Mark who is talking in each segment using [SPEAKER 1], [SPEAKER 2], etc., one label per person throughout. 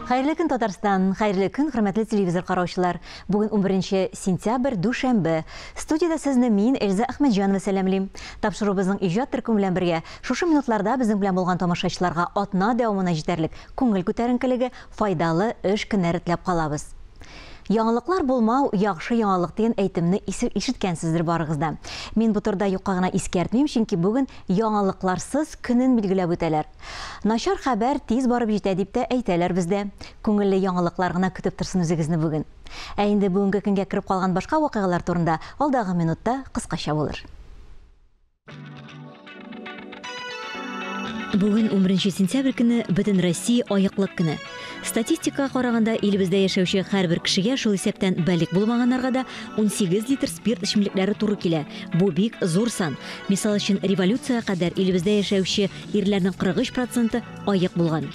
[SPEAKER 1] Хәерле көн, Татарстан! Хәерле көн, хөрмәтле телевизор караучылар! Бүген 11 сентябрь, дүшәмбе. Студиядә сезне мин, Эльза Әхмәтҗанова сәламлим. Тапшыруыбызның иҗат төркеме белән бергә шушы минутларда безнең белән булган тамашачыларга атна дәвамына җитәрлек күңел күтәренкелеге, файдалы эш көннәре теләп калабыз. Яңалыклар булмау, яхшы яңалык дигән әйтемне ишеткәнсездер барыгыз да. Мин бу турыда юкка гына искәртмим, чөнки бүген яңалыкларсыз көнен билгеләп үтәләр. Начар хәбәр тиз барып җитә дип тә әйтәләр бездә. Күңелле яңалыклар гына көтеп торсын үзегезне бүген. Ә инде бүгенге көнгә кереп калган башка вакыйгалар турында алдагы минутта кыскача булыр. Бүген 11 сентябрь көне Бөтенроссия аеклык көне. Статистикага караганда, илебездә яшәүче һәрбер кешегә, шул исәптән балигъ булмаганнарга да, 18 литр спирт эчемлекләре туры килә. Бу бик зур сан. Мисал өчен, революциягә кадәр илебездә яшәүче ирләрнең 43 проценты аек булган.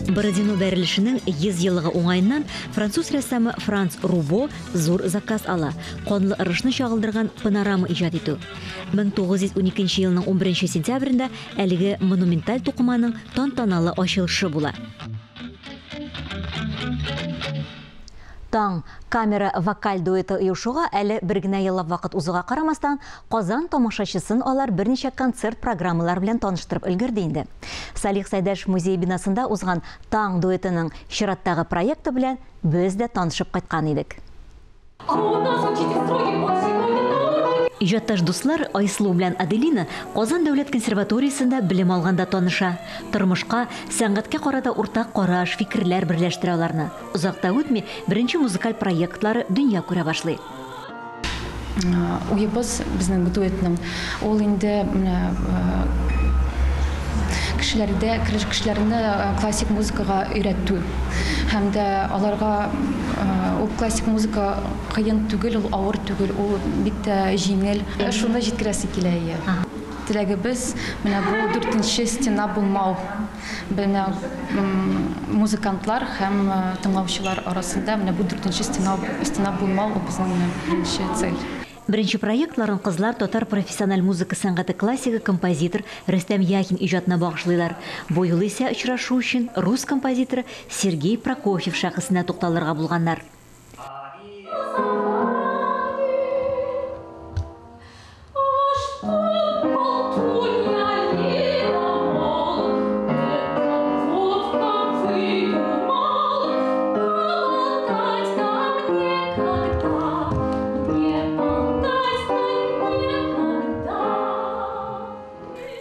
[SPEAKER 1] Бородино бәрелешенең 100 еллыгы уңаеннан француз рәссамы Франц Рубо зур заказ ала, канлы ырышны чагылдырган панорама иҗат итү. 1912 елның 11 сентябрендә әлеге монументаль тукыманың тантаналы ачылышы була. Таң камера вокаль дуэты оешуга әле бер генә еллап вакыт узуга карамастан, Казан тамашачысын алар берничә концерт программалары белән таныштырып өлгерде инде. Салих Сәйдәшев музее бинасында узган Таң дуэтының чираттагы проекты белән без дә танышып кайткан идек. Иҗатташ дуслар Айсылу белән Аделина Казан дәүләт консерваториясендә белем алганда таныша. Тормышка, сәнгатькә карата уртак караш, фикерләр берләштерә аларны. Озак та үтми, беренче музыкаль проектлары дөнья күрә башлый.
[SPEAKER 2] Уебыз безнең дуэтның ул инде менә кешеләрдә кешеләрне классик музыкага өйрәтү һәм дә аларга ул классик музыка кыен түгел, ул авыр түгел, ул бик тә җиңел. Шуны җиткерәсе килә ие. Теләгебез менә бу дүртенче стена булмау. Менә музыкантлар һәм тыңлаучылар арасында менә бу дүртенче стена, стена булмау ул безнең менә беренче цель.
[SPEAKER 1] Беренче проектларын кызлар татар профессиональ музыка сәнгате классигы композитор Рөстәм Яхин иҗатына багышлыйлар. Бу юлы исә очрашу өчен рус композиторы Сергей Прокофьев шәхесенә тукталырга булганнар.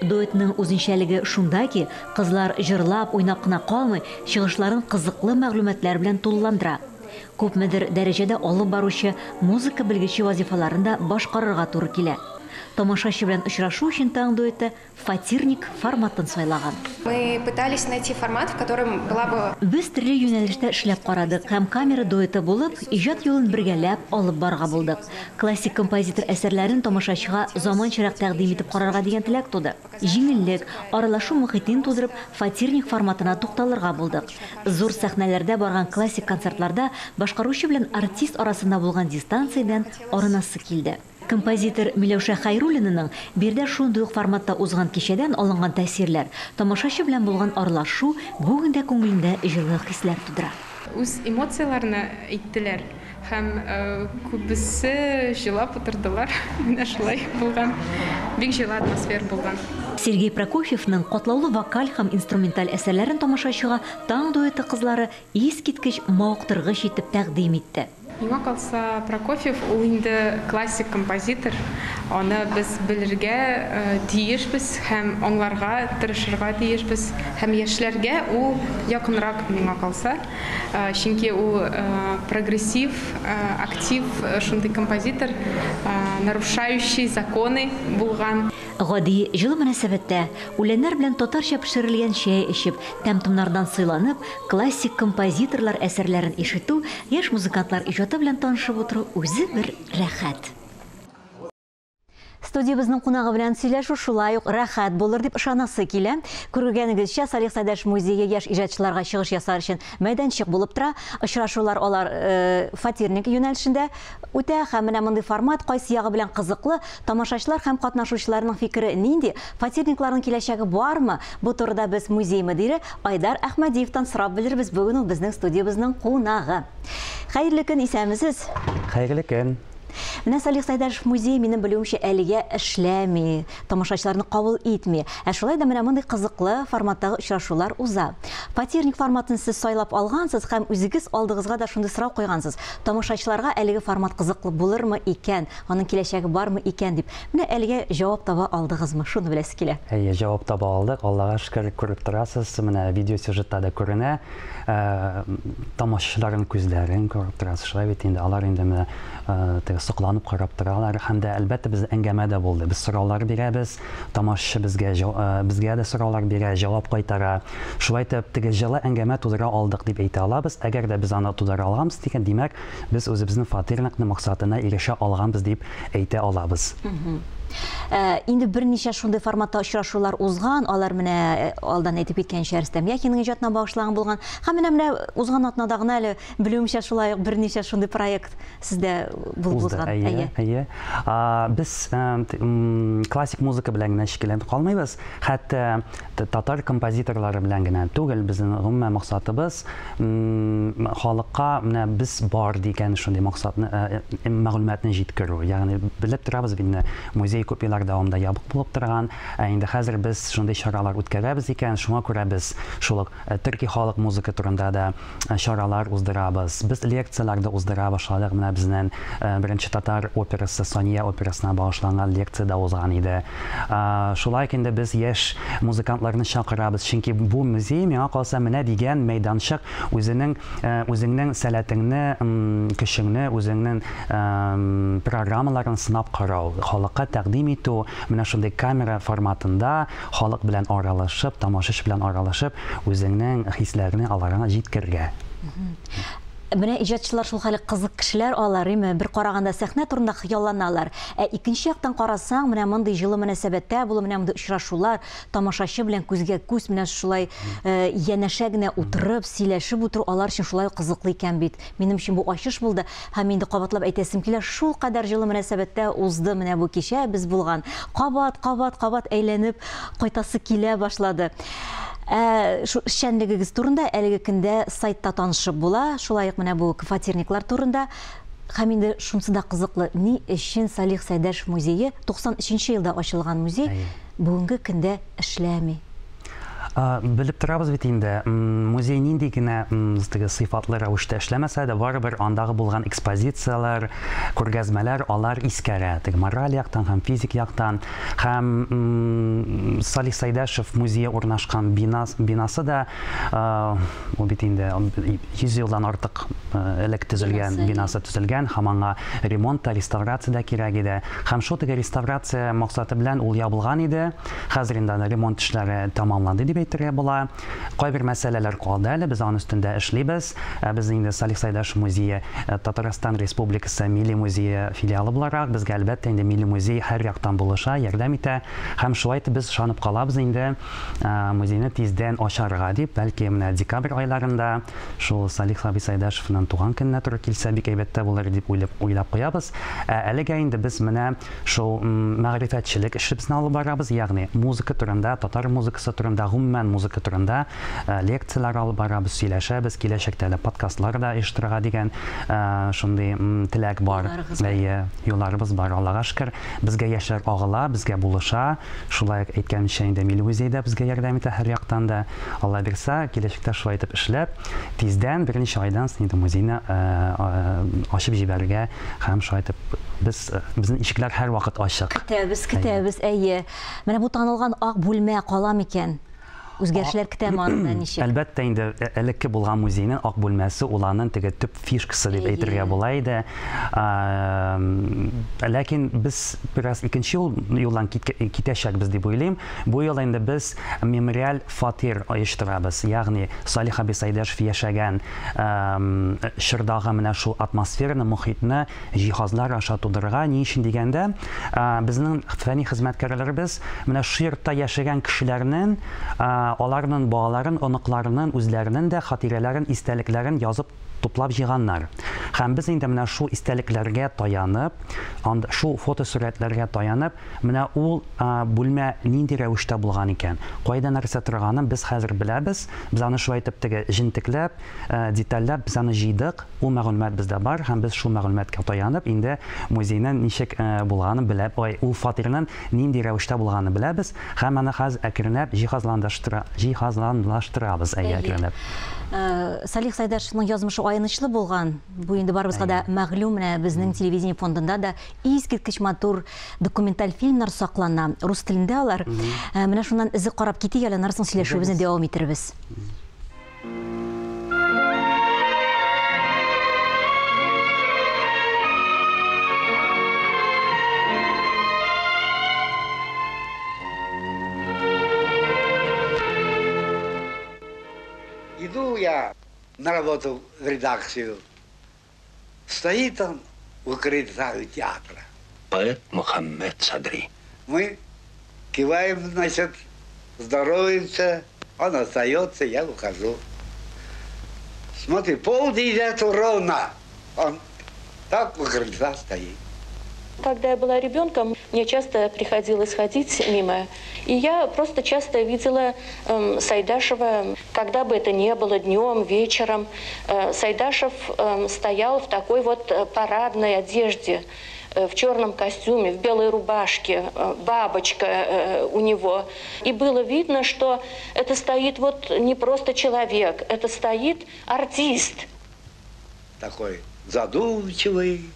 [SPEAKER 1] Дуэтның үзенчәлеге шунда ки, кызлар җырлап, уйнап кына калмый, чыгышларын кызыклы мәгълүматлар белән тулыландыра. Күпмедер дәрәҗәдә алып баручы, музыка белгече вазифаларын да башкарырга туры килә. Тамашачы белән очрашу өчен Таң дуэты фатирник форматын сайлаган.
[SPEAKER 3] Мы пытались найти формат, в котором была бы...
[SPEAKER 1] Без төрле юнәлештә эшләп карадык һәм камера дуэты булып, иҗат юлын бергәләп алып барырга булдык. Классик композитор әсәрләрен тамашачыга заманчарак тәкъдим итеп карарга дигән теләк туды. Җиңеллек, аралашу мохитен тудырып, фатирник форматына тукталырга булдык. Зур сәхнәләрдә барган классик концертларда башкаручы белән артист арасында булган дистанциядән арынасы килде. Композитор Миләүшә Хәйруллинаның биредә шундый ук форматта узган кичәдән алынган тәэсирләр, тамашачы белән булган аралашу бүген дә күңелендә җылы хисләр тудыра.
[SPEAKER 4] Үз эмоцияләрне әйттеләр һәм күбесе җылап утырдылар. Менә шулай булган. Бик җылы атмосфера булган.
[SPEAKER 1] Сергей Прокофьевның катлаулы вокаль һәм инструменталь әсәрләрен тамашачыга Таң дуэты кызлары искиткеч мавыктыргыч итеп тәкъдим итте.
[SPEAKER 4] Миңа калса, Прокофьев ул инде классик композитор, аны без белергә тиешбез һәм аңларга тырышырга тиешбез. Һәм яшьләргә ул якынрак, миңа калса, чөнки ул прогрессив, актив шундый композитор, нарушающий законы булган.
[SPEAKER 1] Гади, җылы мөнәсәбәттә, үләннәр белән татарча пешерелгән чәй эчеп, тәм-томнардан сыйланып, классик композиторлар әсәрләрен ишетү, яшь музыкантлар иҗаты белән танышып утыру үзе бер рәхәт. Студиябезнең кунагы белән сөйләшү шулай ук рәхәт булыр дип ышанасы килә. Күргәнегезчә, Салих Сәйдәшев музее яшь иҗатчыларга чыгыш ясар өчен мәйданчык булып тора. Очрашулар алар фатирник юнәлешендә үтә һәм менә мондый формат кайсы ягы белән кызыклы, тамашачылар һәм катнашучыларның фикере нинди, фатирникларның киләчәге бармы? Бу турыда без музей мөдире Айдар Әхмәдиевтан сорап белербез. Бүген ул безнең студиябезнең кунагы. Хәерле көн, исәнмесез?
[SPEAKER 5] Хәерле көн.
[SPEAKER 1] Менә Салих Сәйдәшев музее, минем белүемчә, әлегә эшләми, тамашачыларны кабул итми. Ә шулай да менә мондый кызыклы форматтагы очрашулар уза. Фатирник форматын сез сайлап алгансыз һәм үзегез алдыгызга да шундый сорау куйгансыз. Тамашачыларга әлеге формат кызыклы булырмы икән, аның киләчәге бармы икән дип. Менә әлегә җавап таба алдыгызмы? Шуны беләсе килә.
[SPEAKER 5] Әйе, җавап таба алдык. Аллага шөкер, күреп торасыз, менә видеосюжетта да күренә. Тамашачыларның күзләрен күреп торасыз. Шулай бит инде, алар инде менә теге сокланып карап торалар. Һәм дә, әлбәттә, бездә әңгәмә дә булды. Без сораулар бирәбез, тамашачы безгә безгә дә сораулар бирә, җавап кайтара. Шулай итеп, теге җылы әңгәмә тудыра алдык дип әйтә алабыз. Әгәр дә без аны тудыра алганбыз дигән, димәк, без үзебезнең фатирникны максатына ирешә алганбыз дип әйтә алабыз.
[SPEAKER 1] Инде берничә шундый форматта очрашулар узган, алар менә алдан әйтеп киткәнчә Рөстәм Яхинның иҗатына багышланган булган. Һәм менә узган атнада гына әле белүемчә шулай ук берничә шундый проект сездә булып узган.
[SPEAKER 5] Әйе, әйе. Без классик музыка белән генә чикләнеп калмыйбыз, хәтта татар композиторлары белән генә түгел, безнең гомумән максатыбыз халыкка менә без бар дигән шундый максатны, мәгълүматны җиткерү. Ягъни белеп торабыз бит инде, музей күп еллар дәвамында ябык булып торган, ә инде хәзер без шундый чаралар үткәрәбез икән, шуңа күрә без шул ук төрки халык музыка турында да чаралар уздырабыз. Без лекцияләр дә уздыра башладык. Менә безнең беренче татар операсы Сания операсына багышланган лекция дә узган иде. Шулай ук инде без яшь музыкантларны чакырабыз, чөнки бу музей миңа калса менә дигән мәйданчык, үзенең үзеңнең сәләтеңне, көчеңне, үзеңнең программаларын сынап карау, халыкка тәкъдим итү, менә шундый камера форматында халык белән аралашып, тамашачы белән аралашып, үзеңнең хисләреңне аларга җиткергә.
[SPEAKER 1] Менә иҗатчылар шул хәле кызык кешеләр алар, име? Бер караганда сәхнә турында хыялланалар. Ә икенче яктан карасаң, менә мондый җылы мөнәсәбәттә булу, менә мондый очрашулар, тамашачы белән күзгә күз менә шулай янәшә генә утырып, сөйләшеп утыру алар өчен шулай ук кызыклы икән бит. Минем өчен бу ачыш булды һәм инде кабатлап әйтәсем килә, шул кадәр җылы мөнәсәбәттә узды менә бу кичә без булган. Кабат, кабат, кабат әйләнеп кайтасы килә башлады. Шу эшчәнлегегез турында әлеге көндә сайтта танышып була, шулай ук менә бу фатирниклар турында. Һәм инде шунысы да кызыклы, ни өчен Салих Сәйдәшев музее 93 елда ачылган музей бүгенге көндә эшләми?
[SPEAKER 5] Белеп торабыз бит инде, музей нинди генә теге сыйфатлы рәвештә эшләмәсә дә, барыбер андагы булган экспозицияләр, күргәзмәләр алар искәрә, теге мораль яктан һәм физик яктан. Һәм Салих Сәйдәшев музее урнашкан бинасы да, ул бит инде 100 елдан артык элек төзелгән, бинасы төзелгән, һәм аңа ремонт та, реставрация да кирәк иде. Һәм шул теге реставрация максаты белән ул ябылган иде. Хәзер инде аны ремонт эшләре тәмамланды дип әйтергә була. Кайбер мәсьәләләр калды әле, без аның өстендә эшлибез. Без инде Салих Сәйдәшев музее Татарстан Республикасы Милли музее филиалы буларак, безгә әлбәттә инде Милли музей һәр яктан булыша, ярдәм итә. Һәм шулай итеп без ышанып калабыз инде музейны тиздән ачарга дип, бәлки менә декабрь айларында шул Салих абый Сәйдәшевның туган көненә туры килсә, бик әйбәт тә булыр дип уйлап куябыз. Әлегә инде без менә шул мәгърифәтчелек эшебезне алып барабыз, ягъни музыка турында, татар музыкасы турында, гомумән музыка турында лекцияләр алып барабыз, сөйләшәбез, киләчәктә әле подкастлар да оештырырга дигән шундый теләк бар. Әйе, юлларыбыз бар, Аллага шөкер. Безгә яшьләр агыла, безгә булыша. Шулай ук әйткәнчә инде Милли музей да безгә ярдәм итә һәр яктан да. Алла бирсә, киләчәктә шулай итеп эшләп, тиздән берничә айдан соң инде музейны ачып җибәрергә һәм шулай итеп безнең ишекләр һәрвакыт ачык.
[SPEAKER 1] Көтәбез, көтәбез, әйе. Менә бу танылган ак бүлмә кала микән? Үзгәрешләр көтәме анда ничек?
[SPEAKER 5] Әлбәттә инде, элекке булган музейның ак бүлмәсе ул аның теге төп фишкасы дип әйтергә була иде. Ләкин без бераз икенче юлдан китәчәкбез дип уйлыйм. Бу юлы инде без мемориаль фатир оештырабыз. Ягъни Салих абый Сайдашев яшәгән чордагы менә шул атмосфераны, мохитне җиһазлар аша тудырырга. Ни өчен дигәндә, безнең фәнни хезмәткәрләребез менә шул йортта яшәгән кешеләрнең, аларның балаларын, оныкларының, үзләренең дә хатирәләрен, истәлекләрен язып туплап җыйганнар. Һәм без инде менә шул истәлекләргә таянып, шул фотосурәтләргә таянып, менә ул бүлмә нинди рәвештә булган икән, кайда нәрсә торганын без хәзер беләбез. Без аны шулай итеп теге җентекләп, детальләп без аны җыйдык. Ул мәгълүмат бездә бар һәм без шул мәгълүматка таянып инде музейның ничек булганын беләп, ул фатирның нинди рәвештә булганын беләбез һәм аны хәзер әкренләп җиһазландаштырабыз, әкренләп.
[SPEAKER 1] Салих Сайдашевның язмышы аянычлы булган. Бу инде барыбызга да мәгълүм, менә безнең телевидение фондында да искиткеч матур документаль фильмнар саклана. Рус телендә алар. Менә шуннан эзе карап китик әле, аннан соң сөйләшүебезне дәвам итербез.
[SPEAKER 6] Иду я на работу в редакцию. Стоит он у крыльца театра.
[SPEAKER 7] Поэт Мухаммед Садри.
[SPEAKER 6] Мы киваем, значит, здороваемся. Он остается, я ухожу. Смотри, 8:30 ровно. Он так у крыльца стоит.
[SPEAKER 8] Когда я была ребенком, мне часто приходилось ходить мимо. И я просто часто видела Сайдашева, когда бы это ни было, днем, вечером. Сайдашев стоял в такой вот парадной одежде, в черном костюме, в белой рубашке, бабочка у него. И было видно, что это стоит вот не просто человек, это стоит артист.
[SPEAKER 6] Такой задумчивый.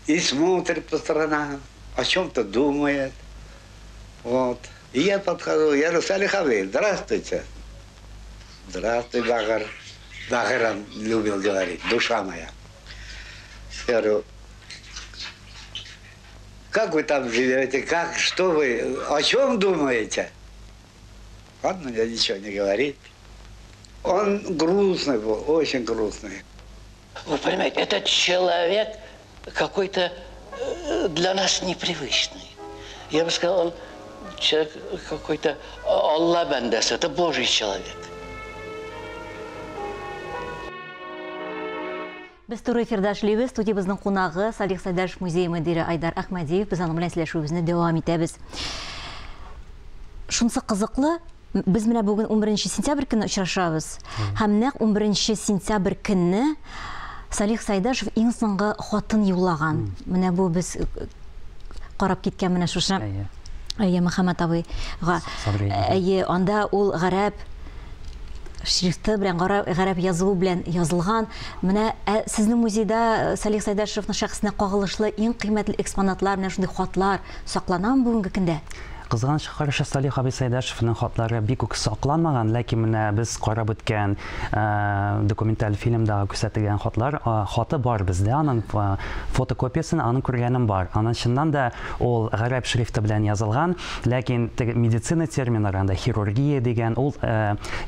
[SPEAKER 6] И смотрит по сторонам, о чем-то думает. Вот. И я подхожу, я говорю: Салих абый, здравствуйте. Здравствуй, Багар. Багар он любил говорить, душа моя. Я говорю: как вы там живете, как, что вы, о чем думаете? Он мне ничего не говорит. Он грустный был, очень грустный.
[SPEAKER 7] Вы понимаете, этот человек какой-то для нас непривычный. Я бы сказал, он человек какой-то Алла бәндәсе, это Божий человек.
[SPEAKER 1] Без туры эфирда эшлибез. Студиябезнең кунагы Салих Сайдашев музее мөдире Айдар Әхмәдиев. Без аның белән сөйләшүебезне дәвам итәбез. Шунысы кызыклы, без менә бүген 11 сентябрь көнне очрашабыз. Һәм нәкъ 11 сентябрь көнне Салих Сайдашев иң соңгы хатын юллаган. Менә бу без карап киткән менә шушы Әйе, Мөхәммәт абыйга. Әйе, анда ул гарәп шрифты белән, гарәп язуы белән язылган. Менә сезнең музейда Салих Сайдашевның шәхесенә кагылышлы иң кыйммәтле экспонатлар, менә шундый хатлар сакланамы бүгенге көндә?
[SPEAKER 5] Кызганычка каршы, Салих абый Сайдашевның хатлары бик үк сакланмаган, ләкин менә без карап үткән документаль фильмда күрсәтелгән хатлар, хаты бар бездә, аның фотокопиясын аның күргәнем бар. Аның чыннан да ул гарәп шрифты белән язылган, ләкин теге медицина терминнары анда хирургия дигән ул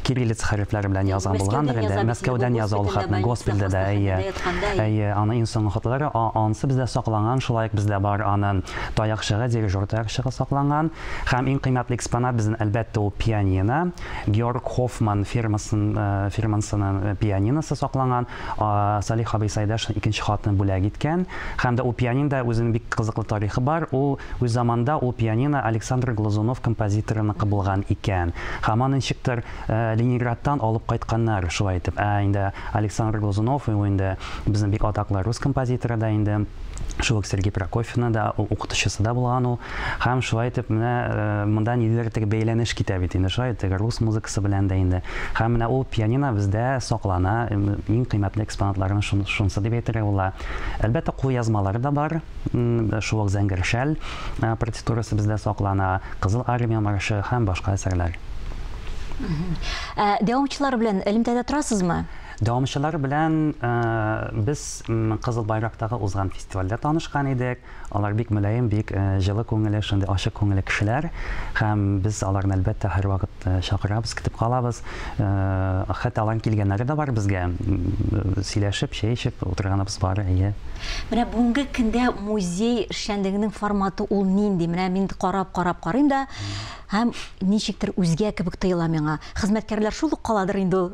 [SPEAKER 5] кириллица хәрефләре белән язган булгандыр инде. Мәскәүдән яза ул хатны, госпитальдә дә, әйе. Әйе, аның иң соңгы хатлары, анысы бездә сакланган, шулай ук бездә бар аның таякчыгы, дирижер таякчыгы сакланган. Һәм иң кыйммәтле экспонат безнең әлбәттә ул пианино. Георг Хоффман фирмасының пианиносы сакланган. Салих абый Сайдашев икенче хатын бүләк иткән. Һәм дә ул пианинода үзенең бик кызыклы тарихы бар. Ул үз заманда ул пианино Александр Глазунов композиторыныкы булган икән. Һәм аны ничектер Ленинградтан алып кайтканнар шулай итеп. Ә инде Александр Глазунов ул инде безнең бик атаклы рус композиторы да инде. Шул ук Сергей Прокофьевны да укытучысы да булган ул. Һәм шулай итеп менә монда ниндидер теге бәйләнеш китә бит инде, шулай теге рус музыкасы белән дә инде. Һәм менә ул пианино бездә саклана, иң кыйммәтле экспонатларның шунысы дип әйтергә була. Әлбәттә, кулъязмалары да бар. Шул ук Зәңгәр шәл партитурасы бездә саклана, Кызыл армия маршы һәм башка әсәрләр.
[SPEAKER 1] Ә дәвамчылар белән элемтәдә торасызмы?
[SPEAKER 5] Дәвамчылар белән без Кызыл Байрактагы узган фестивальдә танышкан идек. Алар бик мөлаем, бик җылы күңелле, шундый ачык күңелле кешеләр. Һәм без аларны, әлбәттә, һәрвакыт чакырабыз, көтеп калабыз. Хәтта аларның килгәннәре дә бар безгә. Сөйләшеп, чәй эчеп утырганыбыз бар, әйе.
[SPEAKER 1] Менә бүгенге көндә музей эшчәнлегенең форматы ул нинди? Менә мин карап-карап карыйм да, һәм ничектер үзгә кебек тоела миңа. Хезмәткәрләр шул ук каладыр инде ул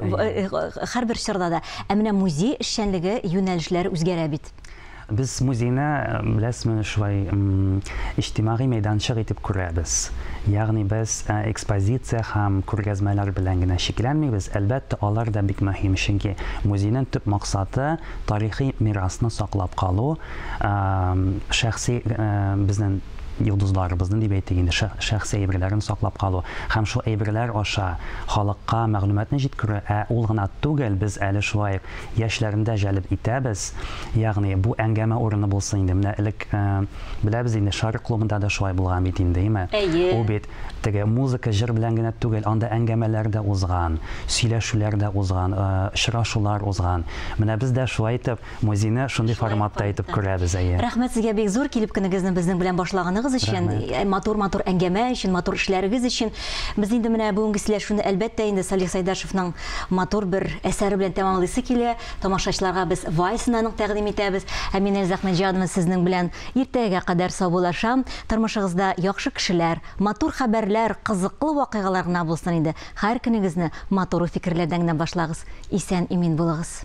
[SPEAKER 1] һәрбер чорда да. Ә менә музей эшчәнлеге юнәлешләре үзгәрә бит.
[SPEAKER 5] Без музейны, беләсезме, шулай иҗтимагый мәйданчык итеп күрәбез. Ягъни без экспозиция һәм күргәзмәләр белән генә чикләнмибез. Әлбәттә, алар да бик мөһим, чөнки музейның төп максаты тарихи мирасны саклап калу, шәхси безнең йолдызларыбызны дип әйтик инде, шәхси әйберләрен саклап калу һәм шул әйберләр аша халыкка мәгълүматны җиткерү, ә ул гына түгел, без әле шулай ук яшьләрне дә җәлеп итәбез, ягъни бу әңгәмә урыны булсын инде. Менә элек беләбез инде, Шәрык клубында да шулай булган бит инде, әйме?
[SPEAKER 1] Әйе.
[SPEAKER 5] Ул бит теге музыка, җыр белән генә түгел, анда әңгәмәләр дә узган, сөйләшүләр дә узган, очрашулар узган. Менә без дә шулай итеп музейны шундый форматта итеп күрәбез, әйе.
[SPEAKER 1] Рәхмәт сезгә бик зур, килеп көнегезне безнең белән башлаганыгыз өчен, матур-матур әңгәмә өчен, матур эшләрегез өчен. Без инде менә бүгенге сөйләшүне, әлбәттә инде, Салих Сайдашевның матур бер әсәре белән тәмамлыйсы килә. Тамашачыларга без вальсын аның тәкъдим итәбез. Ә мин, Эльза Әхмәтҗанова, сезнең белән иртәгә кадәр саубуллашам. Тормышыгызда яхшы кешеләр, матур хәбәрләр, кызыклы вакыйгалар гына булсын инде. Һәр көнегезне матур уй-фикерләрдән генә башлагыз. Исән-имин булыгыз.